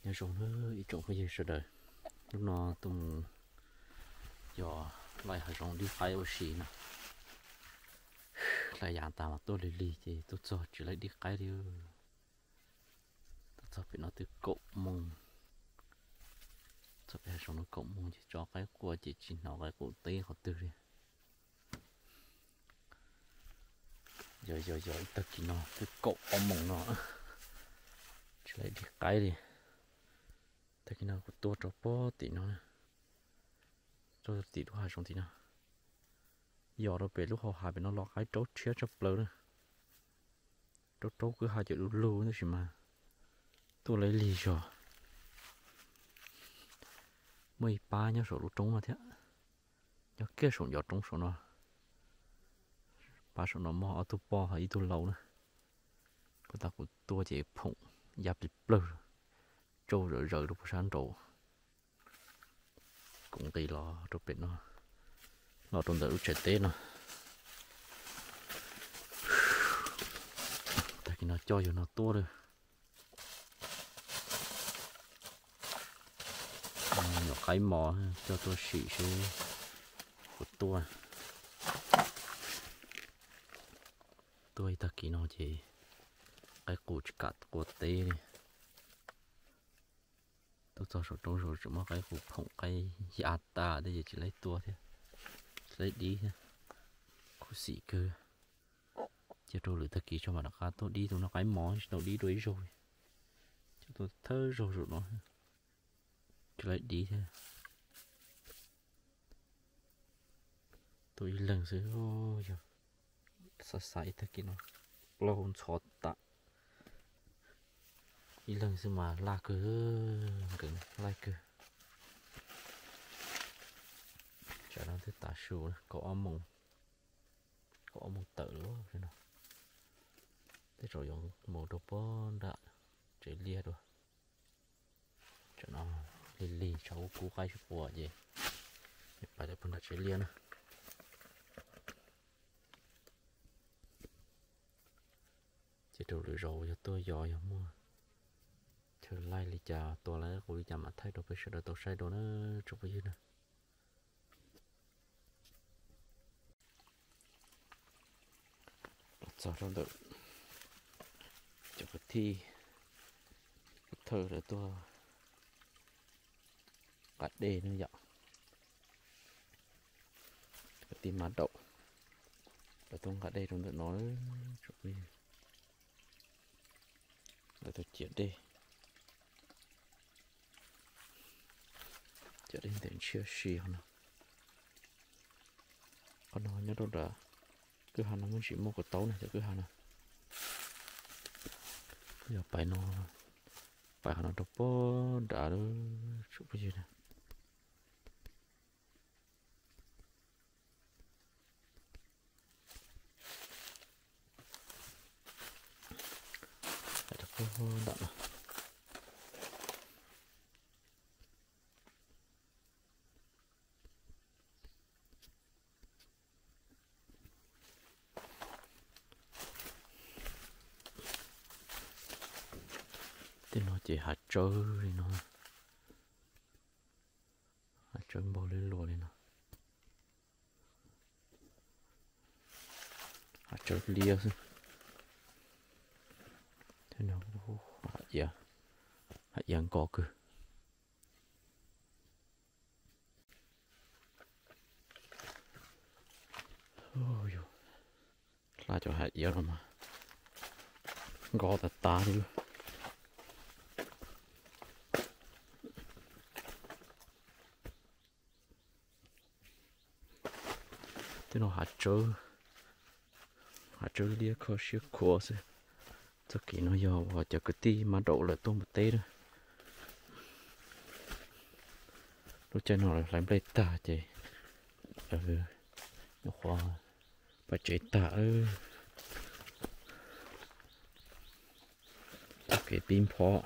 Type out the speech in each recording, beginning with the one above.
Nyob zoo nawb ib tsoom phooj ywg sawv daws, hnub no tuaj mus yos laij hav zoov dib qaib ua si no. Hlais yas tas mas tuaj lig lig ces tuaj txog tsis laij dib qaib li. Tuaj txog pem no twb kaum moos, txog pem hav zoov no kaum moos ces tso qaib qua ces tsis hnov qaib qus teb qhov twg li. Yog yog yog ib tag kis no twb kaum ob moos no tsis laij dib qaib li. Tag kis no kuv tuaj rau pob tim no, rau tim lub hav zoov tim no, yos rau pem lub hau hav pem no los qaib raub tshiab tshaj plaws na. Raub raub kwj ha cawm du lug tab sis mas tuaj laij lig zog. Muaj ib pab nyob saum lub roob no thiab, nyob kiag saum ncov roob saum no. Pab saum no muaj ob tug poj ib tug lau na. Kuv tas kuv tuaj ces phoom ya plig plawg, tsau zawm zaws rau puag sab nraud. Kuv nqis los rau pem no, los rau ntawm lub tsev teb no. Tag kis no coj yog no tuaj lawm. Nyuam qaib mos coj tuaj sim seb puas tuaj. Tuaj ib tag kis no ces qaib qus tsis kam qua teb li. Tuaj txog saum roob zaug tseem muab qaib qus phoom qaib ya tas thiab ces tsis laij tua thiab, tsis laij dib thiab. Khuv xim kawg. Cia rau lwm tag kis tso mam rov qab tuaj dib, tus no qaib mos tsis tau dib dua ib zaug li. Coj tuaj thawj zaug zaum no tsis laij dib thiab. Tuaj ib leeg xwb, yog xav xav ib tag kis no plaub ntxhov tas. Ib leeg xwb mas laj kawg, nkees laij kawg. Tsam no twb tav su kaum ob moos, kaum ob moos tawm lawm no. Tej zaum yuav mus rau puag nram tsev liaj dua. Tsam no lig lig tshav kub kub qaib tsis qua ces pais lawm puag nram tsev liaj na. Ces rau lwm zaus yog tuaj yos yog muaj chaw laij li cas tua laij qus li cas mam thaij rau peb sawv daws tau saib dua na tsoom phooj ywg na. Los txog rau ntawm cov kwv tij pub thawj lawv tuaj nqa dej no yom. Kwv tij Mab Daum lawv tuaj nqa dej rau ntawm no, tsoom phooj ywg. Lawv tuaj ciav dej, ciav dej ntawm ntshiab si no. Qhov no nyob rau nram kwj ha no me ntsis muaj kuv taub na cov kwj ha no. Kuj yog pais no, pais qhov no rau puag nrad lawm tsoom phooj ywg na. Rau puag nram no. Tej no ces hav tsawb li no, hav tsawb npau li luas li no. Hav tsawb liab xwb. Tej no hav iav nkos kawg. Hla cov hav iav no mas nkos tas tas li. Tej no hav tsawb, hav tsawb liab kho siab khuav xwb. Txoj kev no yog uas cov kwv tij Mab Daum lawv tuaj mus teb na. Lub caij no lawv hlais nplej tag ces lawv nyuam qhuav pais tsev tag. Txoj kev pib nphob,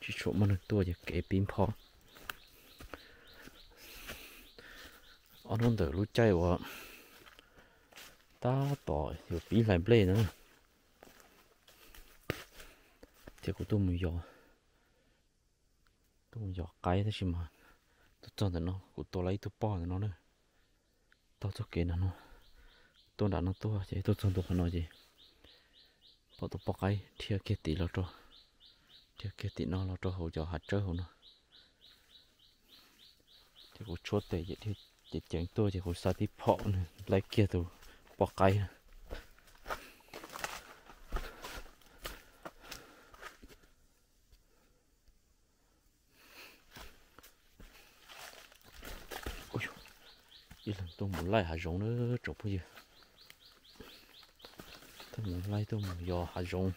tsis tshua muaj neeg tuaj ces kev pib nphob. Ob hnub ntawm lub caij uas tab tom yuav pib hlais nplej na, ces kuv tuaj mus yos, Mus yos qaib tab sis mas tuaj txog ntawm no kuv tua lawm ib tug poj ntawm no na. Taug txoj kev nram no, tuaj nram no tuaj ces tuaj txog ntua qhov no ces pom tus poj qaib dhia kiag tim los rau, dhia kiag tim no los rau hauv cov hav tsawb hauv no. Ces kuv tshuab tes ces dhia ceev ceev tuaj ces kuv xav tib phom nws laib kiag tus poj qaib na. Ib leeg tuaj mus laij hav zoov na tsoom phooj ywg. Tuaj mus laij tuaj mus yos hav zoov.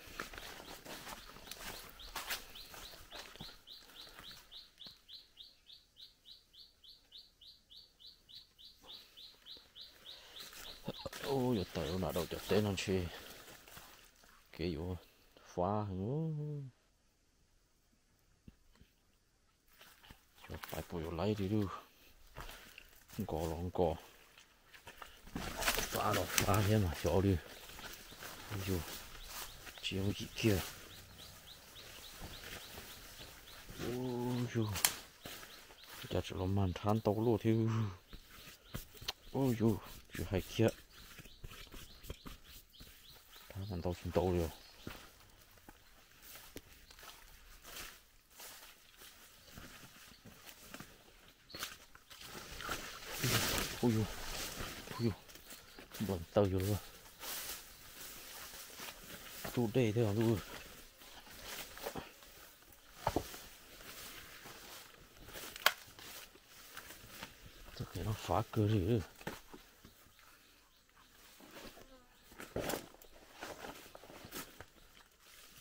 Yuav tawm los nram daus cov teb no ntshe kev yuav fab heev. Xyov pais puas yuav laib li lawm. Nkos los nkos, fab los fab thiab mas xyov li. Yus tsis yooj yim kiag. Ub yus, cas tseem los mag nrhab ntau luaj thiab. Ub yus, tsis hais kiag, nrhab mas ntau tsis ntau li os. Ub yus, ub yus, nplas taw yus lawm. Ntug dej thiab ntuj. Txoj kev no fab kawg li.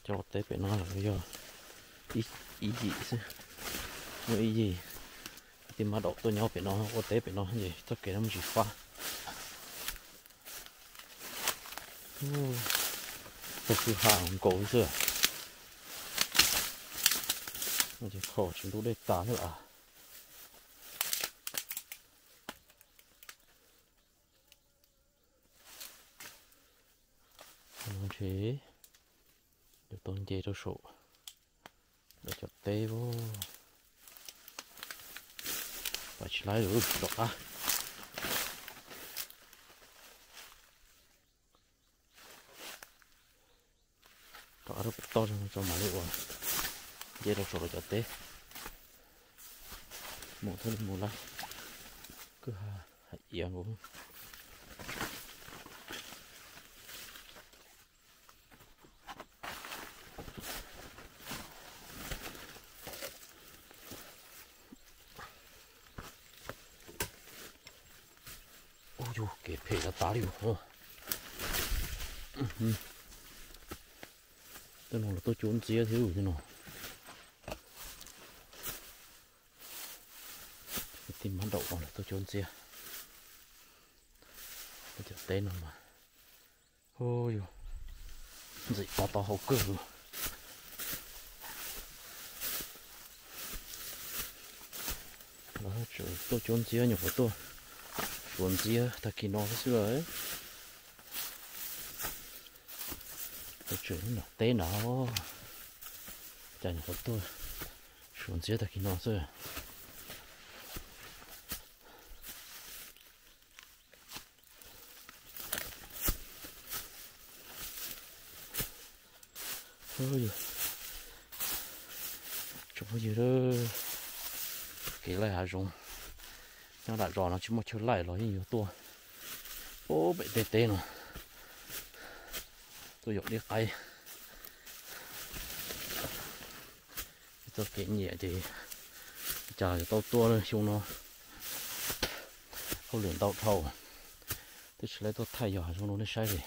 Cov ua teb pem no los yog ib yim xwb, muaj ib yim. Tus mab daum tuaj nyob pem no ua teb pem no ces txoj kev no muaj tsis fab. Tau kwj ha nkaus xwb. Ces kho tsis ntub dej tas thiab lawm. Ntshe yuav tau nce rau saum lawv cov teb. Pais tsis laib lawm, rov qab. Rov qab rau pem toj tso mam li ua nce rau saum lawv cov teb. Mus thiaj li mus laib, kwj ha hais iav nkaus. Ub yus, kev phem tas tas li os. Tej no los tuaj cuab ntxiab thiab tej no. Tej mab daum no los tuaj cuab ntxiab. Cov teb no mas, ub yus, ntxim tas tau hau kawg. Los tseem tuaj cuab ntxiab, nyuam qhuav tuaj suav ntxiab tag kis no xwb lawm. Tuaj tseem nram teb nrad, cas nyuam qhuav tuaj suav ntxiab tag kis no xwb. Tsoom phooj ywg, kev laij hav zoov nyob nram zos no tsis muaj chaw laij los yeej yuav tuaj pem tej teb no tuaj yos dib qaib. Txoj kev nyiam ces cas yuav tau tuaj xyoo no, hauj lwm ntau dhau, twb tsis laib tuaj thaij yos hav zoov rau nej saib li.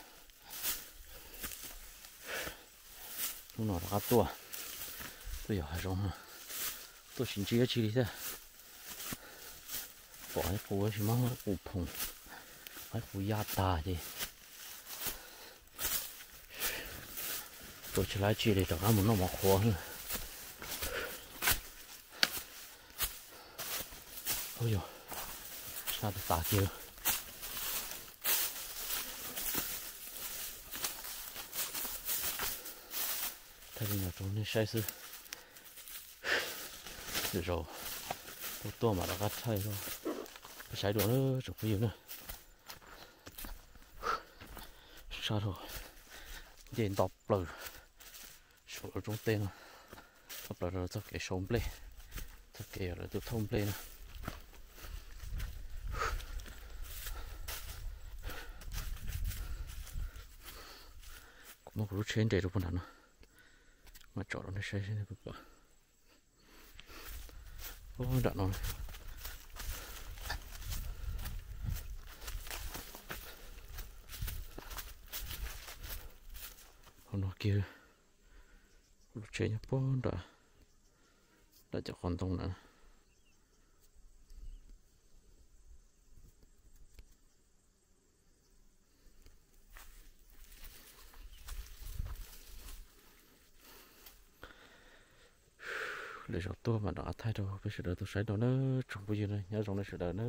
Hnub no rov qab tuaj, tuaj yos hav zoov, tuaj tsis ntsib dab tsi li thiab. Pom qaib qus tab sis mas qaib qus phoom, qaib qus ya tag ces tuaj tsis laib tsi li, rov qab mus noj mov qhuav. Ub yus, sab tas tas kiag. Thaij li no rau nej saib xwb. Lwm zaus kuv tuaj mam rov qab thaij rau peb saib dua na tsoom phooj ywg na. Sab rau nce nto plaws saum lawv roob teb no, nto plaws rau txoj kev sau nplej, txoj kev uas lawv tuaj thauj nplej na. Kuv muab kuv lub tsheb nres rau puag nram no, mam tsom rau nej saib seb nej puas pom. Puag nram no, hauv no kiag, kuv lub tsheb nyob puag nram, nram cov qhov ntoo na. Lwm zaus tuaj mam rov qab thaij rau peb sawv daws tau saib dua na tsoom phooj ywg na, nyob zoo nej sawv daws na.